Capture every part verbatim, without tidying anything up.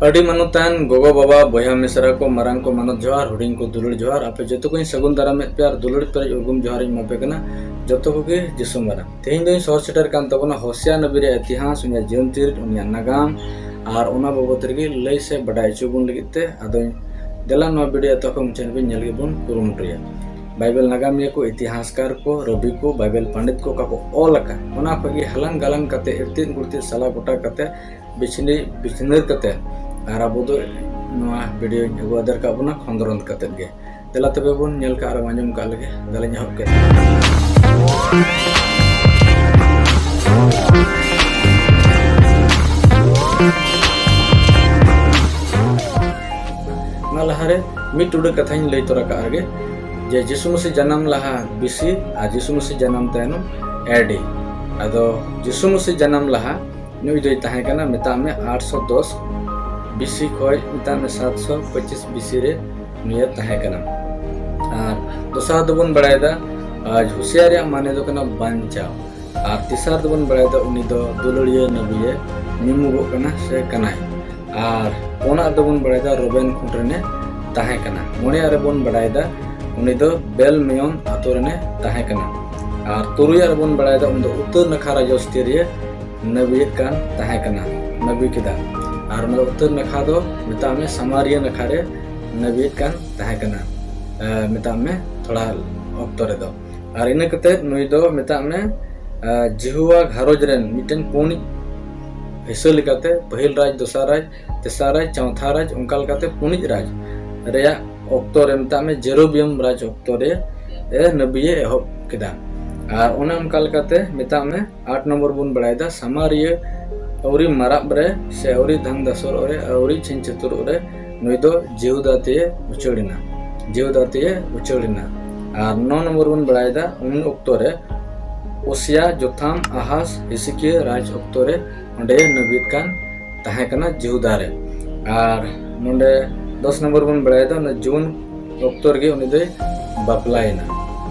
ᱟᱹᱰᱤ ᱢᱟᱱᱚᱛᱟᱱ ᱜᱚᱜᱚ ᱵᱟᱵᱟ, ᱵᱚᱭᱦᱟ ᱢᱤᱥᱨᱟ ᱠᱚ, ᱢᱟᱨᱟᱝ ᱠᱚ ᱢᱟᱱᱚᱛ ᱡᱚᱦᱟᱨ, ᱦᱩᱰᱤᱧ ᱠᱚ ᱫᱩᱞᱟᱹᱲ ᱡᱚᱦᱟᱨ᱾ ᱟᱯᱮ ᱡᱚᱛᱚ ᱠᱚᱧ ᱥᱟᱹᱜᱩᱱ ᱫᱟᱨᱟᱢᱮᱫ ᱯᱮᱭᱟ ᱟᱨ ᱫᱩᱞᱟᱹᱲ ᱯᱮᱨᱮᱡ ᱩᱨᱜᱩᱢ ᱡᱚᱦᱟᱨ ᱤᱧ ᱮᱢᱟ ᱯᱮ ᱠᱟᱱᱟ, ᱡᱚᱛᱚ ᱠᱚᱜᱮ ᱡᱤᱥᱩ ᱢᱟᱨᱟᱝ᱾ ᱛᱮᱦᱮᱧ ᱫᱚᱧ ᱥᱚᱦᱚᱨ ᱥᱮᱴᱮᱨ ᱠᱟᱱ ᱛᱟᱵᱚᱱᱟ ᱦᱳᱥᱮᱭᱟ ᱱᱚᱵᱤ ᱨᱮᱭᱟᱜ ᱤᱛᱤᱦᱟᱥ, ᱩᱱᱤᱭᱟᱜ ᱡᱤᱭᱚᱱ ᱪᱤᱨᱤᱛ, ᱩᱱᱤᱭᱟᱜ ᱱᱟᱜᱟᱢ ᱟᱨ ᱚᱱᱟ ᱵᱟᱵᱚᱛ ᱨᱮᱜᱮ ᱞᱟᱹᱭ ᱥᱮ ᱵᱟᱰᱟᱭ ᱦᱚᱪᱚ ᱵᱚᱱ ᱞᱟᱹᱜᱤᱫ ᱛᱮ᱾ ᱟᱫᱚᱧ ᱫᱮᱞᱟ ᱱᱚᱣᱟ ᱵᱷᱤᱰᱤᱭᱳ ᱮᱛᱚᱦᱚᱵ ᱠᱷᱚᱱ ᱢᱩᱪᱟᱹᱫ ᱦᱟᱹᱵᱤᱡ ᱧᱮᱞ ᱞᱟᱹᱜᱤᱫ ᱵᱚᱱ ᱠᱩᱨᱩᱢᱩᱴᱩᱭᱟ᱾ ᱵᱟᱭᱵᱮᱞ ᱱᱟᱜᱟᱢᱤᱭᱟᱹ ᱠᱚ, ᱤᱛᱤᱦᱟᱥᱠᱟᱨ ᱠᱚ, ᱨᱚᱵᱤ ᱠᱚ, ᱵᱟᱭᱵᱮᱞ ᱯᱚᱱᱰᱤᱛ ᱠᱚ ᱚᱠᱟ ᱠᱚ ᱚᱞ ᱟᱠᱟᱫ, ᱚᱱᱟ ᱠᱷᱚᱱ ᱜᱮ ᱦᱟᱞᱟᱝ ᱜᱟᱞᱟᱝ ᱠᱟᱛᱮ, ᱤᱨᱛᱤᱫ ᱜᱩᱲᱛᱤᱫ ᱥᱟᱞᱟ ᱜᱚᱴᱟ ᱠᱟᱛᱮ, ᱵᱤᱪᱷᱱᱤ ᱵᱤᱪᱷᱱᱟᱹᱨ ᱠᱟᱛᱮ ᱟᱨ ᱟᱵᱚ ᱫᱚ ᱱᱚᱣᱟ ᱵᱷᱤᱰᱤᱭᱳᱧ ᱟᱹᱜᱩ ᱟᱫᱮᱨ ᱠᱟᱜ ᱵᱚᱱᱟ ᱠᱷᱚᱸᱫᱽᱨᱚᱸᱫᱽ ᱠᱟᱛᱮ ᱜᱮ᱾ ᱫᱮᱞᱟ ᱛᱚᱵᱮ ᱵᱚᱱ ᱧᱮᱞ ᱠᱟᱜ ᱟᱨ ᱟᱸᱡᱚᱢ ᱠᱟᱜ ᱞᱮᱜᱮ᱾ ᱫᱮᱞᱟᱧ ᱮᱦᱚᱵ ᱠᱮᱫ᱾ ᱚᱱᱟ ᱞᱟᱦᱟᱨᱮ ᱢᱤᱫ ᱴᱩᱰᱟᱹᱜ ᱠᱟᱛᱷᱟᱧ ᱞᱟᱹᱭ ᱛᱚᱨᱟ ᱠᱟᱜ ᱨᱮᱜᱮ, ᱡᱮ ᱡᱤᱥᱩ ᱢᱟᱹᱥᱤ ᱡᱟᱱᱟᱢ ᱞᱟᱦᱟ ᱵᱤᱥᱤ ᱟᱨ ᱡᱤᱥᱩ ᱢᱟᱹᱥᱤ ᱡᱟᱱᱟᱢ ᱛᱟᱭᱱᱚᱢ ᱮᱰᱤ᱾ ᱟᱫᱚ ᱡᱤᱥᱩ ᱢᱟᱹᱥᱤ ᱡᱟᱱᱟᱢ ᱞᱟᱦᱟ ᱱᱩᱭ ᱫᱚᱭ ᱛᱟᱦᱮᱸ ᱠᱟᱱᱟ, ᱢᱮᱛᱟᱜ ᱢᱮ, ᱟᱴᱥᱚ ᱫᱚᱥ ᱵᱤᱥᱤ ᱠᱷᱚᱡ, ᱢᱮᱛᱟᱜ ᱢᱮ, ᱥᱟᱛᱥᱚ ᱯᱚᱸᱪᱤᱥ ᱵᱤᱥᱤ ᱨᱮ ᱱᱩᱭᱮ ᱛᱟᱦᱮᱸ ᱠᱟᱱᱟ᱾ ᱟᱨ ᱫᱚᱥᱟᱨ ᱫᱚᱵᱚᱱ ᱵᱟᱲᱟᱭᱮᱫᱟ, ᱟᱨ ᱦᱩᱥᱤᱭᱟᱨ ᱨᱮᱭᱟᱜ ᱢᱟᱱᱮ ᱫᱚ ᱠᱟᱱᱟ ᱵᱟᱧᱪᱟᱣ᱾ ᱟᱨ ᱛᱮᱥᱟᱨ ᱫᱚᱵᱚᱱ ᱵᱟᱲᱟᱭᱮᱫᱟ, ᱩᱱᱤ ᱫᱚ ᱫᱩᱞᱟᱹᱲᱤᱭᱟᱹ ᱱᱟᱵᱤᱭᱮ ᱧᱩᱢᱩᱜᱚᱜ ᱠᱟᱱᱟ ᱥᱮ ᱠᱟᱱᱟᱭ᱾ ᱟᱨ ᱯᱩᱱᱟᱜ ᱫᱚᱵᱚᱱ ᱵᱟᱲᱟᱭᱮᱫᱟ, ᱨᱩᱵᱮᱱ ᱠᱷᱩᱸᱴ ᱨᱮᱱᱮ ᱛᱟᱦᱮᱸ ᱠᱟᱱᱟ᱾ ᱢᱚᱬᱮᱭᱟᱜ ᱨᱮᱵᱚᱱ ᱵᱟᱲᱟᱭᱮᱫᱟ, ᱩᱱᱤ ᱫᱚ ᱵᱮᱞ ᱢᱮᱭᱚᱱ ᱟᱛᱳ ᱨᱮᱱᱮ ᱛᱟᱦᱮᱸ ᱠᱟᱱᱟ᱾ ᱟᱨ ᱛᱩᱨᱩᱭᱟᱜ ᱨᱮᱵᱚᱱ ᱵᱟᱲᱟᱭᱮᱫᱟ, ᱩᱱᱤ ᱫᱚ ᱩᱛᱛᱚᱨ ᱱᱟᱠᱷᱟ ᱨᱟᱡᱚᱥᱛᱤ ᱨᱮ ᱱᱟᱹᱵᱤᱭᱮᱫ ᱠᱟᱱ ᱛᱟᱦᱮᱸ ᱠᱟᱱᱟ, ᱱᱟᱹᱵᱤ ᱠᱮᱫᱟ᱾ ᱟᱨ ᱚᱱᱟ ᱩᱛᱛᱚᱨ ᱱᱟᱠᱷᱟ ᱫᱚ, ᱢᱮᱛᱟᱜ ᱢᱮ, ᱥᱟᱢᱟᱨᱤᱭᱟᱹ ᱱᱟᱠᱷᱟ ᱨᱮ ᱱᱟᱹᱵᱤᱭᱮᱫ ᱠᱟᱱ ᱛᱟᱦᱮᱸ ᱠᱟᱱᱟ, ᱮ, ᱢᱮᱛᱟᱜ ᱢᱮ, ᱛᱷᱚᱲᱟ ᱚᱠᱛᱚ ᱨᱮᱫᱚ᱾ ᱟᱨ ᱤᱱᱟᱹ ᱠᱟᱛᱮ ᱱᱩᱭ ᱫᱚ, ᱢᱮᱛᱟᱜ ᱢᱮ, ᱮ, ᱡᱤᱦᱩᱣᱟ ᱜᱷᱟᱨᱚᱸᱡᱽ ᱨᱮᱱ ᱢᱤᱫᱴᱮᱱ ᱯᱩᱱᱤᱡ ᱦᱤᱥᱟᱹ ᱞᱮᱠᱟᱛᱮ ᱯᱟᱹᱦᱤᱞ ᱨᱟᱡᱽ, ᱫᱚᱥᱟᱨ ᱨᱟᱡᱽ, ᱛᱮᱥᱟᱨ ᱨᱟᱡᱽ, ᱪᱚᱣᱛᱷᱟ ᱨᱟᱡᱽ, ᱚᱱᱠᱟ ᱞᱮᱠᱟᱛᱮ ᱯᱩᱱᱤᱡ ᱨᱟᱡᱽ ᱨᱮᱭᱟᱜ ᱚᱠᱛᱚ ᱨᱮ, ᱢᱮᱛᱟᱜ ᱢᱮ, ᱡᱮᱨᱳᱵᱤᱭᱟᱢ ᱨᱟᱡᱽ ᱚᱠᱛᱚ ᱨᱮ, ᱮ, ᱱᱟᱹᱵᱤᱭᱮ ᱮᱦᱚᱵ ᱠᱮᱫᱟ᱾ ᱟᱨ ᱚᱱᱮ ᱚᱱᱠᱟ ᱞᱮᱠᱟᱛᱮ, ᱢᱮᱛᱟᱜ ᱢᱮ, ᱟᱴ ᱱᱚᱢᱵᱚᱨ ᱵᱚᱱ ᱵᱟᱲᱟᱭᱮᱫᱟ, ᱥᱟᱢᱟᱨᱤᱭᱟᱹ ᱟᱹᱣᱨᱤ ᱢᱟᱨᱟᱵ ᱨᱮ ᱥᱮ ᱟᱹᱣᱨᱤ ᱫᱷᱟᱱ ᱫᱟᱥᱚᱨᱚᱜ ᱨᱮ, ᱟᱹᱣᱨᱤ ᱪᱷᱤᱝ ᱪᱷᱟᱹᱛᱩᱨᱚᱜ ᱨᱮ ᱱᱩᱭ ᱫᱚ ᱡᱤᱦᱩᱫᱟ ᱛᱮᱭᱮ ᱩᱪᱟᱹᱲ ᱮᱱᱟ, ᱡᱤᱦᱩᱫᱟ ᱛᱮᱭᱮ ᱩᱪᱟᱹᱲ ᱮᱱᱟ᱾ ᱟᱨ ᱱᱚ ᱱᱚᱢᱵᱚᱨ ᱵᱚᱱ ᱵᱟᱲᱟᱭᱮᱫᱟ, ᱩᱱ ᱚᱠᱛᱚ ᱨᱮ ᱳᱥᱤᱭᱟ, ᱡᱳᱛᱷᱟᱢ, ᱟᱦᱟᱥ, ᱦᱤᱥᱤᱠᱤᱭᱟᱹ ᱨᱟᱡᱽ ᱚᱠᱛᱚ ᱨᱮ ᱚᱸᱰᱮ ᱱᱟᱹᱵᱤᱫ ᱠᱟᱱ ᱛᱟᱦᱮᱸ ᱠᱟᱱᱟ ᱡᱤᱦᱩᱫᱟ ᱨᱮ᱾ ᱟᱨ ᱱᱚᱰᱮ ᱫᱚᱥ ᱱᱚᱢᱵᱚᱨ ᱵᱚᱱ ᱵᱟᱲᱟᱭᱮᱫᱟ, ᱚᱱᱟ ᱡᱩᱣᱟᱹᱱ ᱚᱠᱛᱚ ᱨᱮᱜᱮ ᱩᱱᱤ ᱫᱚᱭ ᱵᱟᱯᱞᱟᱭᱮᱱᱟ᱾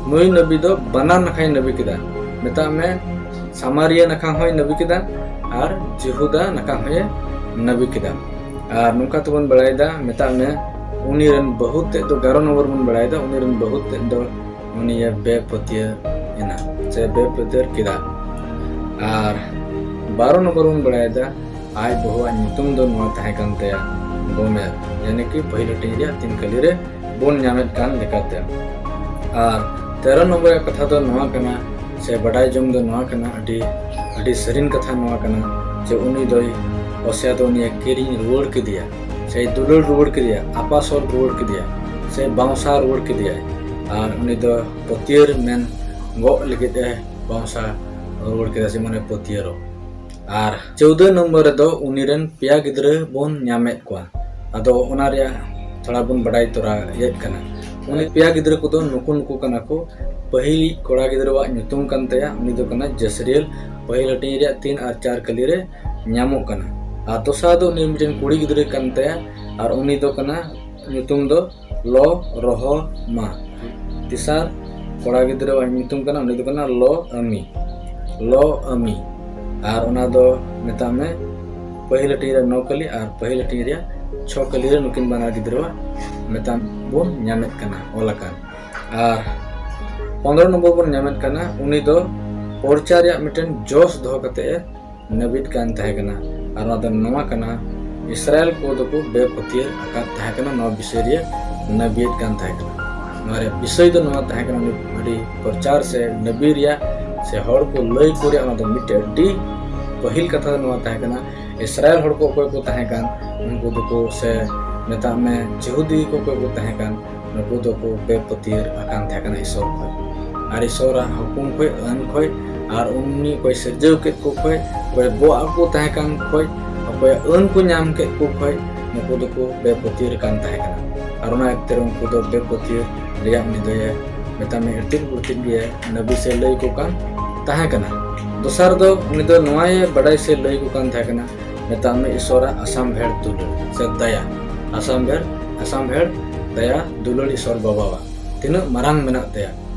ᱱᱩᱭ ᱱᱟᱵᱤ ᱫᱚ ᱵᱟᱱᱟᱨ ᱱᱟᱠᱷᱟᱭ ᱱᱟᱵᱤ ᱠᱮᱫᱟ, ᱢᱮᱛᱟᱜ ᱢᱮ, ᱥᱟᱢᱟᱨᱤᱭᱟᱹ ᱱᱟᱠᱷᱟ ᱦᱚᱸᱭ ᱱᱟᱵᱤ ᱠᱮᱫᱟ ᱟᱨ ᱡᱤᱦᱩᱫᱟ ᱱᱟᱠᱷᱟ ᱦᱚᱸᱭ ᱱᱟᱵᱤ ᱠᱮᱫᱟ᱾ ᱟᱨ ᱱᱚᱝᱠᱟ ᱛᱮᱵᱚᱱ ᱵᱟᱲᱟᱭᱮᱫᱟ, ᱢᱮᱛᱟᱜ ᱢᱮ ᱩᱱᱤ ᱨᱮᱱ ᱵᱟᱹᱦᱩ ᱛᱮᱫ ᱫᱚ, ᱮᱜᱟᱨᱚ ᱱᱚᱢᱵᱚᱨ ᱵᱚᱱ ᱵᱟᱲᱟᱭᱮᱫᱟ, ᱩᱱᱤ ᱨᱮᱱ ᱵᱟᱹᱦᱩ ᱛᱮᱫ ᱫᱚ ᱩᱱᱤᱭᱮ ᱵᱮᱯᱟᱹᱛᱭᱟᱹᱨ ᱮᱱᱟ ᱥᱮ ᱵᱮᱯᱟᱹᱛᱭᱟᱹᱨ ᱠᱮᱫᱟ᱾ ᱟᱨ ᱵᱟᱨᱚ ᱱᱚᱢᱵᱚᱨ ᱵᱚᱱ ᱵᱟᱲᱟᱭᱮᱫᱟ, ᱟᱡ ᱵᱟᱹᱦᱩᱣᱟᱜ ᱧᱩᱛᱩᱢ ᱫᱚ ᱱᱚᱣᱟ ᱛᱟᱦᱮᱸ ᱠᱟᱱ ᱛᱟᱭᱟ ᱜᱚᱢᱮᱨ, ᱭᱟᱱᱤ ᱠᱤ ᱯᱟᱹᱦᱤᱞ ᱦᱟᱹᱴᱤᱧ ᱨᱮᱭᱟᱜ ᱛᱤᱱ ᱠᱟᱹᱞᱤ ᱨᱮ ᱵᱚᱱ ᱧᱟᱢᱮᱫ ᱠᱟᱱ ᱞᱮᱠᱟᱛᱮ᱾ ᱟᱨ ᱛᱮᱨᱚ ᱱᱚᱢᱵᱚᱨ ᱨᱮᱭᱟᱜ ᱠᱟᱛᱷᱟ ᱫᱚ ᱱᱚᱣᱟ ᱠᱟᱱᱟ, ᱥᱮ ᱵᱟᱰᱟᱭ ᱡᱚᱝ ᱫᱚ ᱱᱚᱣᱟ ᱠᱟᱱᱟ, ᱟᱹᱰᱤ ᱟᱹᱰᱤ ᱥᱟᱹᱨᱤᱱ ᱠᱟᱛᱷᱟ ᱱᱚᱣᱟ ᱠᱟᱱᱟ, ᱡᱮ ᱩᱱᱤ ᱫᱚᱭ, ᱦᱚᱥᱮᱭᱟ ᱫᱚ ᱩᱱᱤᱭᱮ ᱠᱤᱨᱤᱧ ᱨᱩᱣᱟᱹᱲ ᱠᱮᱫᱮᱭᱟ, ᱥᱮᱭ ᱫᱩᱞᱟᱹᱲ ᱨᱩᱣᱟᱹᱲ ᱠᱮᱫᱮᱭᱟ, ᱟᱯᱟᱥᱚᱞ ᱨᱩᱣᱟᱹᱲ ᱠᱮᱫᱮᱭᱟ, ᱥᱮ ᱵᱟᱣᱥᱟ ᱨᱩᱣᱟᱹᱲ ᱠᱮᱫᱮᱭᱟᱭ᱾ ᱟᱨ ᱩᱱᱤ ᱫᱚ ᱯᱟᱹᱛᱭᱟᱹᱨ ᱢᱮᱱ ᱜᱚᱜ ᱞᱟᱹᱜᱤᱫ ᱮ ᱵᱟᱣᱥᱟ ᱨᱩᱣᱟᱹᱲ ᱠᱮᱫᱟ, ᱥᱮ ᱢᱟᱱᱮ ᱯᱟᱹᱛᱭᱟᱹᱨᱚᱜ᱾ ᱟᱨ ᱪᱳᱣᱫᱟᱹ ᱱᱚᱢᱵᱚᱨ ᱨᱮᱫᱚ ᱩᱱᱤ ᱨᱮᱱ ᱯᱮᱭᱟ ᱜᱤᱫᱽᱨᱟᱹ ᱵᱚᱱ ᱧᱟᱢᱮᱫ ᱠᱚᱣᱟ᱾ ᱟᱫᱚ ᱚᱱᱟ ᱨᱮᱭᱟᱜ ᱛᱷᱚᱲᱟ ᱵᱚᱱ ᱵᱟᱰᱟᱭ ᱛᱚᱨᱟᱭᱮᱫ ᱠᱟᱱᱟ᱾ ᱩᱱᱤ ᱯᱮᱭᱟ ᱜᱤᱫᱽᱨᱟᱹ ᱠᱚᱫᱚ ᱱᱩᱠᱩ ᱱᱩᱠᱩ ᱠᱟᱱᱟ ᱠᱚ᱾ ᱯᱟᱹᱦᱤᱞ ᱠᱚᱲᱟ ᱜᱤᱫᱽᱨᱟᱹᱣᱟᱜ ᱧᱩᱛᱩᱢ ᱠᱟᱱ ᱛᱟᱭᱟ, ᱩᱱᱤ ᱫᱚ ᱠᱟᱱᱟ ᱡᱟᱥᱨᱤᱭᱮᱞ, ᱯᱟᱹᱦᱤᱞ ᱦᱟᱹᱴᱤᱧ ᱨᱮᱭᱟᱜ ᱛᱤᱱ ᱟᱨ ᱪᱟᱨ ᱠᱟᱹᱞᱤ ᱨᱮ ᱧᱟᱢᱚᱜ ᱠᱟᱱᱟ᱾ ᱟᱨ ᱫᱚᱥᱟᱨ ᱫᱚ ᱩᱱᱤ ᱢᱤᱫᱴᱮᱱ ᱠᱩᱲᱤ ᱜᱤᱫᱽᱨᱟᱹ ᱠᱟᱱ ᱛᱟᱭᱟ, ᱟᱨ ᱩᱱᱤ ᱫᱚ ᱠᱟᱱᱟ, ᱧᱩᱛᱩᱢ ᱫᱚ ᱞᱚ ᱨᱚᱦᱚ ᱢᱟ᱾ ᱛᱮᱥᱟᱨ ᱠᱚᱲᱟ ᱜᱤᱫᱽᱨᱟᱹᱣᱟᱜ ᱧᱩᱛᱩᱢ ᱠᱟᱱᱟ, ᱩᱱᱤ ᱫᱚ ᱠᱟᱱᱟ ᱞᱚ ᱟᱢᱤ, ᱞᱚ ᱟᱢᱤ᱾ ᱟᱨ ᱚᱱᱟ ᱫᱚ ᱢᱮᱛᱟᱜ ᱢᱮ ᱯᱟᱹᱦᱤᱞ ᱦᱟᱹᱴᱤᱧ ᱨᱮ ᱱᱚ ᱠᱟᱹᱞᱤ ᱟᱨ ᱯᱟᱹᱦᱤᱞ ᱦᱟᱹᱴᱤᱧ ᱨᱮᱭᱟᱜ ᱪᱷᱚ ᱠᱟᱹᱞᱤ ᱨᱮ ᱱᱩᱠᱤᱱ ᱵᱟᱱᱟᱨ ᱜᱤᱫᱽᱨᱟᱹᱣᱟᱜ ᱢᱮᱛᱟᱜ ᱵᱚᱱ ᱧᱟᱢᱮᱫ ᱠᱟᱱᱟ ᱚᱞ ᱟᱠᱟᱱ᱾ ᱟᱨ ᱯᱚᱱᱫᱽᱨᱚ ᱱᱚᱢᱵᱚᱨ ᱵᱚᱱ ᱧᱟᱢᱮᱫ ᱠᱟᱱᱟ, ᱩᱱᱤ ᱫᱚ ᱯᱚᱨᱪᱟ ᱨᱮᱭᱟᱜ ᱢᱤᱫᱴᱮᱱ ᱡᱚᱥ ᱫᱚᱦᱚ ᱠᱟᱛᱮ ᱮ ᱱᱟᱹᱵᱤᱫ ᱠᱟᱱ ᱛᱟᱦᱮᱸ ᱠᱟᱱᱟ᱾ ᱟᱨ ᱚᱱᱟ ᱫᱚ ᱱᱚᱣᱟ ᱠᱟᱱᱟ, ᱤᱥᱨᱟᱭᱮᱞ ᱠᱚ ᱫᱚᱠᱚ ᱵᱮᱯᱟᱹᱛᱭᱟᱹᱨ ᱟᱠᱟᱫ ᱛᱟᱦᱮᱸ ᱠᱟᱱᱟ, ᱱᱚᱣᱟ ᱵᱤᱥᱚᱭ ᱨᱮ ᱱᱟᱹᱵᱤᱫ ᱠᱟᱱ ᱛᱟᱦᱮᱸ ᱠᱟᱱᱟ᱾ ᱱᱚᱣᱟ ᱨᱮᱭᱟᱜ ᱵᱤᱥᱚᱭ ᱫᱚ ᱱᱚᱣᱟ ᱛᱟᱦᱮᱸ ᱠᱟᱱᱟ, ᱩᱱᱤ ᱟᱹᱰᱤ ᱯᱨᱚᱪᱟᱨ ᱥᱮ ᱱᱟᱹᱵᱤ ᱨᱮᱭᱟᱜ ᱥᱮ ᱦᱚᱲ ᱠᱚ ᱞᱟᱹᱭ ᱠᱚ ᱨᱮᱭᱟᱜ ᱚᱱᱟ ᱫᱚ ᱢᱤᱫᱴᱮᱡ ᱟᱹᱰᱤ ᱯᱟᱹᱦᱤᱞ ᱠᱟᱛᱷᱟ ᱫᱚ ᱱᱚᱣᱟ ᱛᱟᱦᱮᱸ ᱠᱟᱱᱟ, ᱤᱥᱨᱟᱭᱮᱞ ᱦᱚᱲ ᱠᱚ ᱚᱠᱚᱭ ᱠᱚ ᱛᱟᱦᱮᱸ ᱠᱟᱱ, ᱩᱱᱠᱩ ᱫᱚᱠᱚ ᱥᱮ ᱢᱮᱛᱟᱜ ᱢᱮ ᱡᱤᱦᱩᱫᱤ ᱠᱚ ᱚᱠᱚᱭ ᱠᱚ ᱛᱟᱦᱮᱸ ᱠᱟᱱ, ᱱᱩᱠᱩ ᱫᱚᱠᱚ ᱵᱮᱯᱟᱹᱛᱭᱟᱹᱨ ᱟᱠᱟᱱ ᱛᱟᱦᱮᱸ ᱠᱟᱱᱟ ᱤᱥᱚᱨ ᱠᱷᱚᱡ, ᱟᱨ ᱤᱥᱚᱨᱟᱜ ᱦᱩᱠᱩᱢ ᱠᱷᱚᱡ, ᱟᱹᱱ ᱠᱷᱚᱡ, ᱟᱨ ᱩᱱᱤ ᱚᱠᱚᱭ ᱥᱤᱨᱡᱟᱹᱣ ᱠᱮᱫ ᱠᱚ ᱠᱷᱚᱡ, ᱚᱠᱚᱭ ᱵᱚᱦᱚᱜ ᱟᱠᱚ ᱛᱟᱦᱮᱸ ᱠᱟᱱ ᱠᱷᱚᱡ, ᱚᱠᱚᱭᱟᱜ ᱟᱹᱱ ᱠᱚ ᱧᱟᱢ ᱠᱮᱫ ᱠᱚ ᱠᱷᱚᱡ, ᱱᱩᱠᱩ ᱫᱚᱠᱚ ᱵᱮᱯᱟᱹᱛᱭᱟᱹᱨ ᱠᱟᱱ ᱛᱟᱦᱮᱸ ᱠᱟᱱᱟ᱾ ᱟᱨ ᱚᱱᱟ ᱚᱠᱛᱮ ᱨᱮ ᱩᱱᱠᱩ ᱫᱚ ᱵᱮᱯᱟᱹᱛᱭᱟᱹᱨ ᱨᱮᱭᱟᱜ ᱩᱱᱤ ᱫᱚᱭ ᱢᱮᱛᱟᱜ ᱢᱮ ᱤᱨᱛᱤᱫ ᱵᱩᱨᱛᱤᱫ ᱜᱮ ᱱᱟᱵᱤ ᱥᱮ ᱞᱟᱹᱭ ᱠᱚ ᱠᱟᱱ ᱛᱟᱦᱮᱸ ᱠᱟᱱᱟ᱾ ᱫᱚᱥᱟᱨ ᱫᱚ ᱩᱱᱤ ᱫᱚ ᱱᱚᱣᱟᱭ ᱵᱟᱰᱟᱭ ᱥᱮ ᱞᱟᱹᱭ ᱠᱚ ᱠᱟᱱ ᱛᱟᱦᱮᱸ ᱠᱟᱱᱟ, ᱢᱮᱛᱟᱜ ᱢᱮ ᱤᱥᱚᱨᱟᱜ ᱟᱥᱟᱢ ᱵᱷᱮᱲ ᱫᱩᱞᱟᱹᱲ ᱥᱮ ᱫᱟᱭᱟ, ᱟᱥᱟᱢ ᱵᱷᱮᱲ, ᱟᱥᱟᱢ ᱵᱷᱮᱲ ᱫᱟᱭᱟ ᱫᱩᱞᱟᱹᱲ ᱤᱥᱚᱨ ᱵᱟᱵᱟᱣᱟᱜ ᱛᱤᱱᱟᱹᱜ ᱢᱟᱨᱟᱝ ᱢᱮᱱᱟᱜ ᱛᱟᱭᱟ,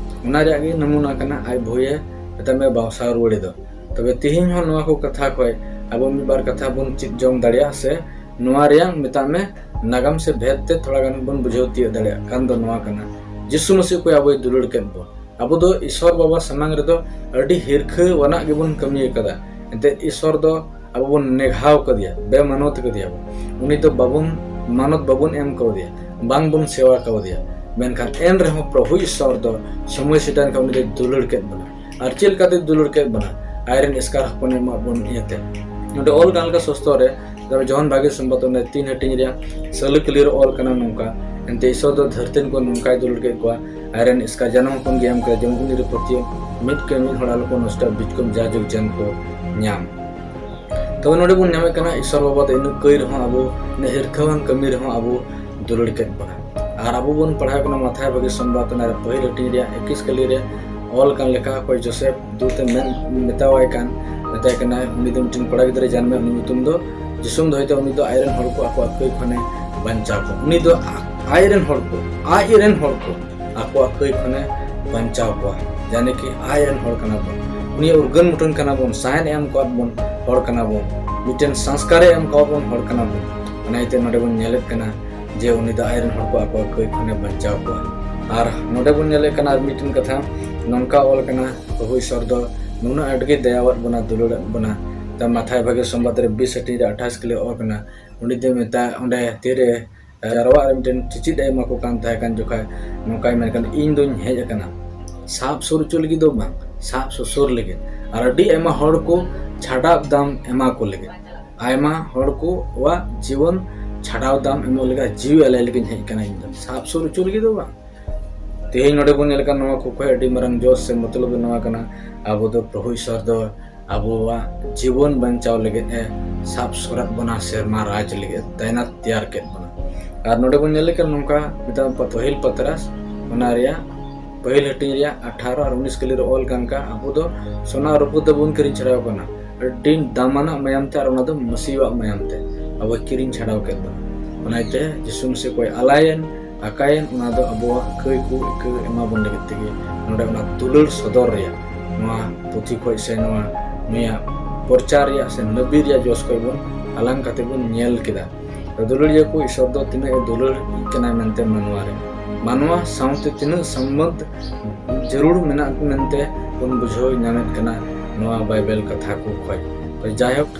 ᱚᱱᱟ ᱨᱮᱭᱟᱜ ᱜᱮ ᱱᱟᱢᱩᱱᱟ ᱠᱟᱱᱟ ᱟᱡ ᱵᱷᱩᱭᱮ ᱢᱮᱛᱟᱜ ᱢᱮ ᱵᱟᱣᱥᱟ ᱨᱩᱣᱟᱹᱲᱮ ᱫᱚ᱾ ᱛᱚᱵᱮ ᱛᱤᱦᱤᱧ ᱦᱚᱸ ᱱᱚᱣᱟ ᱠᱚ ᱠᱟᱛᱷᱟ ᱠᱷᱚᱡ ᱟᱵᱚ ᱢᱤᱫ ᱵᱟᱨ ᱠᱟᱛᱷᱟ ᱵᱚᱱ ᱪᱮᱫ ᱡᱚᱝ ᱫᱟᱲᱮᱭᱟᱜᱼᱟ ᱥᱮ ᱱᱚᱣᱟ ᱨᱮᱭᱟᱜ ᱢᱮᱛᱟᱜ ᱢᱮ ᱱᱟᱜᱟᱢ ᱥᱮ ᱵᱷᱮᱫ ᱛᱮ ᱛᱷᱚᱲᱟ ᱜᱟᱱ ᱵᱚᱱ ᱵᱩᱡᱷᱟᱹᱣ ᱛᱤᱭᱳᱜ ᱫᱟᱲᱮᱭᱟᱜ ᱠᱟᱱ ᱫᱚ ᱱᱚᱣᱟ ᱠᱟᱱᱟ, ᱡᱤᱥᱩ ᱢᱟᱹᱥᱤ ᱚᱠᱚᱭ ᱟᱵᱚᱭ ᱫᱩᱞᱟᱹᱲ ᱠᱮᱫ ᱵᱚᱱ, ᱟᱵᱚ ᱫᱚ ᱤᱥᱚᱨ ᱵᱟᱵᱟ ᱥᱟᱢᱟᱝ ᱨᱮᱫᱚ ᱟᱹᱰᱤ ᱦᱤᱨᱠᱷᱟᱹᱣᱟᱱᱟᱜ ᱜᱮᱵᱚᱱ ᱠᱟᱹᱢᱤ ᱟᱠᱟᱫᱟ᱾ ᱮᱱᱛᱮᱫ ᱤᱥᱚᱨ ᱫᱚ ᱟᱵᱚ ᱵᱚᱱ ᱱᱮᱜᱷᱟᱣ ᱠᱟᱫᱮᱭᱟ, ᱵᱮᱢᱟᱱᱚᱛ ᱠᱟᱫᱮᱭᱟ ᱵᱚᱱ᱾ ᱩᱱᱤ ᱫᱚ ᱵᱟᱵᱚᱱ ᱢᱟᱱᱚᱛ ᱵᱟᱵᱚᱱ ᱮᱢ ᱠᱟᱣᱫᱮᱭᱟ, ᱵᱟᱝ ᱵᱚᱱ ᱥᱮᱣᱟ ᱠᱟᱣᱫᱮᱭᱟ᱾ ᱢᱮᱱᱠᱷᱟᱱ ᱮᱱ ᱨᱮᱦᱚᱸ ᱯᱨᱚᱵᱷᱩ ᱤᱥᱚᱨ ᱫᱚ ᱥᱚᱢᱚᱭ ᱥᱮᱴᱮᱨ ᱮᱱ ᱠᱷᱟᱱ ᱩᱱᱤ ᱫᱚᱭ ᱫᱩᱞᱟᱹᱲ ᱠᱮᱫ ᱵᱚᱱᱟ᱾ ᱟᱨ ᱪᱮᱫ ᱞᱮᱠᱟᱛᱮ ᱫᱩᱞᱟᱹᱲ ᱠᱮᱫ ᱵᱚᱱᱟ? ᱟᱡᱨᱮᱱ ᱮᱥᱠᱟᱨ ᱦᱚᱯᱚᱱᱮ ᱮᱢᱟᱜ ᱵᱚᱱ ᱤᱭᱟᱹᱛᱮ᱾ ᱱᱚᱰᱮ ᱚᱞ ᱠᱟᱱ ᱞᱮᱠᱟ ᱥᱚᱥᱛᱚ ᱨᱮ, ᱛᱚᱵᱮ ᱡᱚᱦᱚᱱ ᱵᱷᱟᱜᱮ ᱥᱚᱢᱵᱟᱫ ᱚᱱᱮ ᱛᱤᱱ ᱦᱟᱹᱴᱤᱧ ᱨᱮᱭᱟᱜ ᱥᱟᱹᱞᱩ ᱠᱟᱹᱞᱤ ᱨᱮ ᱚᱞ ᱠᱟᱱᱟ ᱱᱚᱝᱠᱟ, ᱮᱱᱛᱮ ᱤᱥᱚᱨ ᱫᱚ ᱫᱷᱟᱹᱨᱛᱤ ᱠᱚ ᱱᱚᱝᱠᱟᱭ ᱫᱩᱞᱟᱹᱲ ᱠᱮᱫ ᱠᱚᱣᱟ, ᱟᱡᱨᱮᱱ ᱮᱥᱠᱟᱨ ᱡᱟᱱᱟᱢ ᱦᱚᱯᱚᱱ ᱜᱮ ᱮᱢ ᱠᱮᱫᱟ, ᱡᱮᱢᱚᱱ ᱩᱱᱤ ᱨᱮ ᱯᱟᱹᱛᱭᱟᱹᱣ ᱢᱤᱫ ᱠᱟᱹᱢᱤ ᱦᱚᱲ ᱟᱞᱚ ᱠᱚ ᱱᱚᱥᱴᱚᱜ, ᱵᱤᱪᱠᱚᱢ ᱡᱟ ᱡᱩᱜᱽ ᱡᱟᱱ ᱠᱚ ᱧᱟᱢ᱾ ᱛᱚᱵᱮ ᱱᱚᱰᱮ ᱵᱚᱱ ᱧᱟᱢᱮᱫ ᱠᱟᱱᱟ ᱤᱥᱚᱨ ᱵᱟᱵᱟ ᱫᱚ ᱤᱱᱟᱹᱜ ᱠᱟᱹᱭ ᱨᱮᱦᱚᱸ ᱟᱵᱚ, ᱤᱱᱟᱹᱜ ᱦᱤᱨᱠᱷᱟᱹᱣᱟᱱ ᱠᱟᱹᱢᱤ ᱨᱮᱦᱚᱸ ᱟᱵᱚ ᱫᱩᱞᱟᱹᱲ ᱠᱮᱫ ᱵᱚᱱᱟ᱾ ᱟᱨ ᱟᱵᱚ ᱵᱚᱱ ᱯᱟᱲᱦᱟᱣ ᱠᱟᱱᱟ ᱢᱟᱛᱷᱟᱭ ᱵᱷᱟᱹᱜᱤ ᱥᱚᱢᱵᱟᱫ ᱚᱱᱟ ᱨᱮ ᱯᱟᱹᱦᱤᱞ ᱦᱟᱹᱴᱤᱧ ᱨᱮᱭᱟᱜ ᱮᱠᱤᱥ ᱠᱟᱹᱞᱤ ᱨᱮ ᱚᱞ ᱠᱟᱱ ᱞᱮᱠᱟ, ᱚᱠᱚᱭ ᱡᱳᱥᱮᱯ ᱫᱩᱛ ᱮ ᱢᱮᱱ ᱢᱮᱛᱟᱣᱟᱭ ᱠᱟᱱ, ᱢᱮᱛᱟᱭ ᱠᱟᱱᱟᱭ, ᱩᱱᱤ ᱫᱚ ᱢᱤᱫᱴᱮᱱ ᱠᱚᱲᱟ ᱜᱤᱫᱽᱨᱟᱹ ᱡᱟᱱᱟᱢᱮ, ᱩᱱᱤ ᱧᱩᱛᱩᱢ ᱫᱚ ᱡᱤᱥᱩᱢ ᱫᱚᱦᱚᱭ ᱛᱮ, ᱩᱱᱤ ᱫᱚ ᱟᱡ ᱨᱮᱱ ᱦᱚᱲ ᱠᱚ ᱟᱠᱚᱣᱟᱜ ᱠᱟᱹᱭ ᱠᱷᱚᱱᱮ ᱵᱟᱧᱪᱟᱣ ᱠᱚᱣᱟ᱾ ᱩᱱᱤ ᱫᱚ ᱟ-, ᱟᱡ ᱨᱮᱱ ᱦᱚᱲ ᱠᱚ, ᱟᱡ ᱨᱮᱱ ᱦᱚᱲ ᱠᱚ ᱟᱠᱚᱣᱟᱜ ᱠᱟᱹᱭ ᱠᱷᱚᱱᱮ ᱵᱟᱧᱪᱟᱣ ᱠᱚᱣᱟ᱾ ᱡᱟᱱᱮ ᱠᱤ ᱟᱡ ᱨᱮᱱ ᱦᱚᱲ ᱠᱟᱱᱟ ᱵᱚᱱ, ᱩᱱᱤᱭᱟᱜ ᱩᱨᱜᱟᱹᱱ ᱢᱩᱴᱷᱟᱹᱱ ᱠᱟᱱᱟ ᱵᱚᱱ, ᱥᱟᱦᱮᱫ ᱮ ᱮᱢ ᱠᱟᱣᱟᱫ ᱵᱚᱱ ᱦᱚᱲ ᱠᱟᱱᱟ ᱵᱚᱱ, ᱢᱤᱫᱴᱮᱱ ᱥᱚᱝᱥᱠᱟᱨᱮ ᱮᱢ ᱠᱟᱣᱟᱫ ᱵᱚᱱ ᱦᱚᱲ ᱠᱟᱱᱟ ᱵᱚᱱ᱾ ᱚᱱᱟ ᱤᱭᱟᱹᱛᱮ ᱱᱚᱰᱮ ᱵᱚᱱ ᱧᱮᱞᱮᱫ ᱠᱟᱱᱟ ᱡᱮ ᱩᱱᱤ ᱫᱚ ᱟᱡ ᱨᱮᱱ ᱦᱚᱲ ᱠᱚ ᱟᱠᱚᱣᱟᱜ ᱠᱟᱹᱭ ᱠᱷᱚᱱᱮ ᱵᱟᱧᱪᱟᱣ ᱠᱚᱣᱟ᱾ ᱟᱨ ᱱᱚᱰᱮ ᱵᱚᱱ ᱧᱮᱞᱮᱫ ᱠᱟᱱᱟ ᱟᱨ ᱢᱤᱫᱴᱮᱱ ᱠᱟᱛᱷᱟ, ᱱᱚᱝᱠᱟ ᱚᱞ ᱠᱟᱱᱟ, ᱯᱨᱚᱵᱷᱩ ᱤᱥᱚᱨ ᱫᱚ ᱱᱩᱱᱟᱹᱜ ᱟᱸᱴ ᱜᱮ ᱫᱟᱭᱟᱣᱟᱫ ᱵᱚᱱᱟ, ᱫᱩᱞᱟᱹᱲᱟᱫ ᱵᱚᱱᱟ᱾ ᱛᱟ ᱢᱟᱛᱷᱟᱭ ᱵᱷᱟᱜᱮ ᱥᱚᱢᱵᱟᱫ ᱨᱮ ᱵᱤᱥ ᱦᱟᱹᱴᱤᱧ ᱨᱮ ᱟᱴᱷᱟᱥ ᱠᱟᱹᱞᱤ ᱚᱞ ᱠᱟᱱᱟ, ᱩᱱᱤ ᱫᱚ ᱢᱮᱛᱟ ᱚᱸᱰᱮ ᱛᱤᱨᱮ ᱡᱟᱨᱣᱟᱜ ᱨᱮ ᱢᱤᱫᱴᱮᱱ ᱪᱮᱪᱮᱫ ᱮ ᱮᱢᱟ ᱠᱚ ᱠᱟᱱ ᱛᱟᱦᱮᱸ ᱠᱟᱱ ᱡᱚᱠᱷᱟᱡ ᱱᱚᱝᱠᱟᱭ ᱢᱮᱱ ᱠᱟᱱᱟ, "ᱤᱧ ᱫᱚᱧ ᱦᱮᱡ ᱟᱠᱟᱱᱟ ᱥᱟᱵ ᱥᱩᱨ ᱦᱚᱪᱚ ᱞᱟᱹᱜᱤᱫ ᱫᱚ ᱵᱟᱝ, ᱥᱟᱵ ᱥᱩᱥᱩᱨ ᱞᱟᱹᱜᱤᱫ, ᱟᱨ ᱟᱹᱰᱤ ᱟᱭᱢᱟ ᱦᱚᱲ ᱠᱚ ᱪᱷᱟᱰᱟᱣ ᱫᱟᱢ ᱮᱢᱟ ᱠᱚ ᱞᱟᱹᱜᱤᱫ, ᱟᱭᱢᱟ ᱦᱚᱲ ᱠᱚᱣᱟᱜ ᱡᱤᱵᱚᱱ ᱪᱷᱟᱰᱟᱣ ᱫᱟᱢ ᱮᱢᱚᱜ ᱞᱟᱹᱜᱤᱫ ᱡᱤᱣᱤ ᱟᱞᱟᱭ ᱞᱟᱹᱜᱤᱫ ᱤᱧ ᱦᱮᱡ ᱟᱠᱟᱱᱟ, ᱤᱧ ᱫᱚ ᱥᱟᱵ ᱥᱩᱨ ᱦᱚᱪᱚ ᱞᱟᱹᱜᱤᱫ ᱫᱚ ᱵᱟᱝ᱾" ᱛᱮᱦᱮᱧ ᱱᱚᱰᱮ ᱵᱚᱱ ᱧᱮᱞ ᱠᱟᱱ ᱱᱚᱣᱟ ᱠᱚ ᱠᱷᱚᱱ ᱟᱹᱰᱤ ᱢᱟᱨᱟᱝ ᱡᱚᱥ ᱥᱮ ᱢᱚᱛᱞᱚᱵ ᱫᱚ ᱱᱚᱣᱟ ᱠᱟᱱᱟ, ᱟᱵᱚ ᱫᱚ ᱯᱨᱚᱵᱷᱩ ᱤᱥᱚᱨ ᱫᱚ ᱟᱵᱚᱣᱟᱜ ᱡᱤᱵᱚᱱ ᱵᱟᱧᱪᱟᱣ ᱞᱟᱹᱜᱤᱫ ᱮ ᱥᱟᱵ ᱥᱩᱨᱟᱫ ᱵᱚᱱᱟ, ᱥᱮᱨᱢᱟ ᱨᱟᱡᱽ ᱞᱟᱹᱜᱤᱫ ᱮ ᱛᱟᱭᱱᱟᱛ ᱛᱮᱭᱟᱨ ᱠᱮᱫ ᱵᱚᱱᱟ᱾ ᱟᱨ ᱱᱚᱰᱮ ᱵᱚᱱ ᱧᱮᱞ ᱞᱮᱠᱷᱟᱱ ᱱᱚᱝᱠᱟ ᱢᱤᱫᱴᱟᱝ ᱯᱟᱹᱦᱤᱞ ᱯᱟᱛᱨᱟᱥ, ᱚᱱᱟ ᱨᱮᱭᱟᱜ ᱯᱟᱹᱦᱤᱞ ᱦᱟᱹᱴᱤᱧ ᱨᱮᱭᱟᱜ ᱟᱴᱷᱟᱨᱚ ᱟᱨ ᱩᱱᱤᱥ ᱠᱟᱹᱞᱤ ᱨᱮ ᱚᱞ ᱠᱟᱱ ᱠᱟ, ᱟᱵᱚ ᱫᱚ ᱥᱚᱱᱟ ᱨᱩᱯᱟᱹ ᱫᱚ ᱵᱚᱱ ᱠᱤᱨᱤᱧ ᱪᱷᱟᱲᱟᱣ ᱠᱟᱱᱟ, ᱟᱹᱰᱤ ᱫᱟᱢᱟᱱᱟᱜ ᱢᱟᱭᱟᱢ ᱛᱮ, ᱟᱨ ᱚᱱᱟ ᱫᱚ ᱢᱟᱹᱥᱤᱣᱟᱜ ᱢᱟᱭᱟᱢ ᱛᱮ ᱟᱵᱚᱭ ᱠᱤᱨᱤᱧ ᱪᱷᱟᱲᱟᱣ ᱠᱮᱫ ᱵᱚᱱᱟ᱾ ᱚᱱᱟ ᱤᱭᱟᱹᱛᱮ ᱡᱤᱥᱩ ᱢᱟᱹᱥᱤ ᱚᱠᱚᱭ ᱟᱞᱟᱭᱮᱱ, ᱟᱠᱟᱭᱮᱱ, ᱚᱱᱟ ᱫᱚ ᱟᱵᱚᱣᱟᱜ ᱠᱟᱹᱭ ᱠᱚ ᱤᱠᱟᱹ ᱮᱢᱟ ᱵᱚᱱ ᱞᱟᱹᱜᱤᱫ ᱛᱮᱜᱮ ᱱᱚᱰᱮ ᱚᱱᱟ ᱫᱩᱞᱟᱹᱲ ᱥᱚᱫᱚᱨ ᱨᱮᱭᱟᱜ ᱱᱚᱣᱟ ᱯᱩᱛᱷᱤ ᱠᱷᱚᱡ ᱥᱮ ᱱᱚᱣᱟ ᱱᱩᱭᱟᱜ ᱯᱨᱚᱪᱟᱨ ᱨᱮᱭᱟᱜ ᱥᱮ ᱱᱟᱵᱤ ᱨᱮᱭᱟᱜ ᱡᱚᱥ ᱠᱷᱚᱡ ᱵᱚᱱ ᱦᱟᱞᱟᱝ ᱠᱟᱛᱮ ᱵᱚᱱ ᱧᱮᱞ ᱠᱮᱫᱟ᱾ ᱛᱚ ᱫᱩᱞᱟᱹᱲᱤᱭᱟᱹ ᱠᱚ, ᱤᱥᱚᱨ ᱫᱚ ᱛᱤᱱᱟᱹᱜ ᱮ ᱫᱩᱞᱟᱹᱲ ᱠᱟᱱᱟ ᱢᱮᱱᱛᱮ ᱢᱟᱱᱣᱟ ᱨᱮ, ᱢᱟᱱᱣᱟ ᱥᱟᱶᱛᱮ ᱛᱤᱱᱟᱹᱜ ᱥᱚᱢᱵᱚᱱᱫᱷ ᱡᱟᱹᱨᱩᱲ ᱢᱮᱱᱟᱜ ᱢᱮᱱᱛᱮ ᱵᱚᱱ ᱵᱩᱡᱷᱟᱹᱣ ᱧᱟᱢᱮᱫ ᱠᱟᱱᱟ ᱱᱚᱣᱟ ᱵᱟᱭᱵᱮᱞ ᱠᱟᱛᱷᱟ ᱠᱚ ᱠᱷᱚᱱ᱾ ᱛᱚ ᱡᱟᱭᱦᱳᱠ,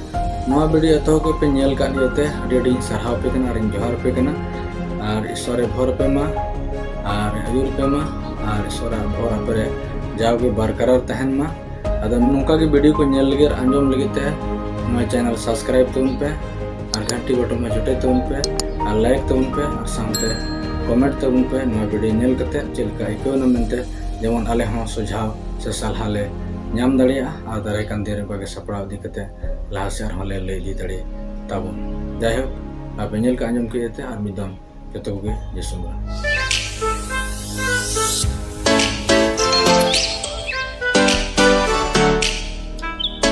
ᱱᱚᱣᱟ ᱵᱷᱤᱰᱤᱭᱳ ᱮᱛᱚᱦᱚᱵ ᱠᱷᱚᱱ ᱯᱮ ᱧᱮᱞ ᱠᱟᱫ ᱤᱭᱟᱹᱛᱮ ᱟᱹᱰᱤ ᱟᱹᱰᱤᱧ ᱥᱟᱨᱦᱟᱣ ᱯᱮ ᱠᱟᱱᱟ ᱟᱨᱤᱧ ᱡᱚᱦᱟᱨ ᱯᱮ ᱠᱟᱱᱟ᱾ ᱟᱨ ᱤᱥᱚᱨᱮ ᱵᱷᱚᱨ ᱯᱮ ᱢᱟ ᱟᱨ ᱟᱹᱭᱩᱨ ᱯᱮ ᱢᱟ, ᱟᱨ ᱤᱥᱚᱨᱟᱜ ᱵᱷᱚᱨ ᱟᱯᱮ ᱨᱮ ᱡᱟᱣᱜᱮ ᱵᱟᱨᱠᱟᱨᱟᱨ ᱛᱟᱦᱮᱱ ᱢᱟ᱾ ᱟᱫᱚ ᱱᱚᱝᱠᱟ ᱜᱮ ᱵᱷᱤᱰᱤᱭᱳ ᱠᱚ ᱧᱮᱞ ᱞᱟᱹᱜᱤᱫ ᱟᱨ ᱟᱸᱡᱚᱢ ᱞᱟᱹᱜᱤᱫ ᱛᱮ ᱱᱚᱣᱟ ᱪᱮᱱᱮᱞ ᱥᱟᱵᱥᱠᱨᱟᱭᱤᱵ ᱛᱟᱵᱚᱱ ᱯᱮ, ᱟᱨ ᱜᱷᱟᱱᱴᱤ ᱵᱚᱴᱚᱱ ᱦᱚᱸ ᱡᱚᱴᱮᱫ ᱛᱟᱵᱚᱱ ᱯᱮ, ᱟᱨ ᱞᱟᱭᱤᱠ ᱛᱟᱵᱚᱱ ᱯᱮ, ᱟᱨ ᱥᱟᱶᱛᱮ ᱠᱚᱢᱮᱱᱴ ᱛᱟᱵᱚᱱ ᱯᱮ ᱱᱚᱣᱟ ᱵᱷᱤᱰᱤᱭᱳ ᱧᱮᱞ ᱠᱟᱛᱮ ᱪᱮᱫ ᱞᱮᱠᱟ ᱟᱹᱭᱠᱟᱹᱣ ᱮᱱᱟ ᱢᱮᱱᱛᱮ, ᱡᱮᱢᱚᱱ ᱟᱞᱮ ᱦᱚᱸ ᱥᱩᱡᱷᱟᱣ ᱥᱮ ᱥᱟᱞᱦᱟ ᱞᱮ ᱧᱟᱢ ᱫᱟᱲᱮᱭᱟᱜᱼᱟ, ᱟᱨ ᱫᱟᱨᱟᱭ ᱠᱟᱱ ᱫᱤᱱ ᱨᱮ ᱚᱱᱠᱟ ᱜᱮ ᱥᱟᱯᱲᱟᱣ ᱤᱫᱤ ᱠᱟᱛᱮ ᱞᱟᱦᱟ ᱥᱮᱫ ᱟᱨᱦᱚᱸ ᱞᱮ ᱞᱟᱹᱭ ᱤᱫᱤ ᱫᱟᱲᱮ ᱛᱟᱵᱚᱱ᱾ ᱡᱟᱭᱦᱳᱠ, ᱟᱯᱮ ᱧᱮᱞ ᱠᱟᱜ ᱟᱸᱡᱚᱢ ᱠᱮᱫ ᱤᱭᱟᱹᱛᱮ ᱟᱨ ᱢᱤᱫ ᱫᱚᱢ ᱡᱚᱛᱚ ᱠᱚᱜᱮ ᱡᱤᱥᱩ ᱵᱚᱸᱜᱟ᱾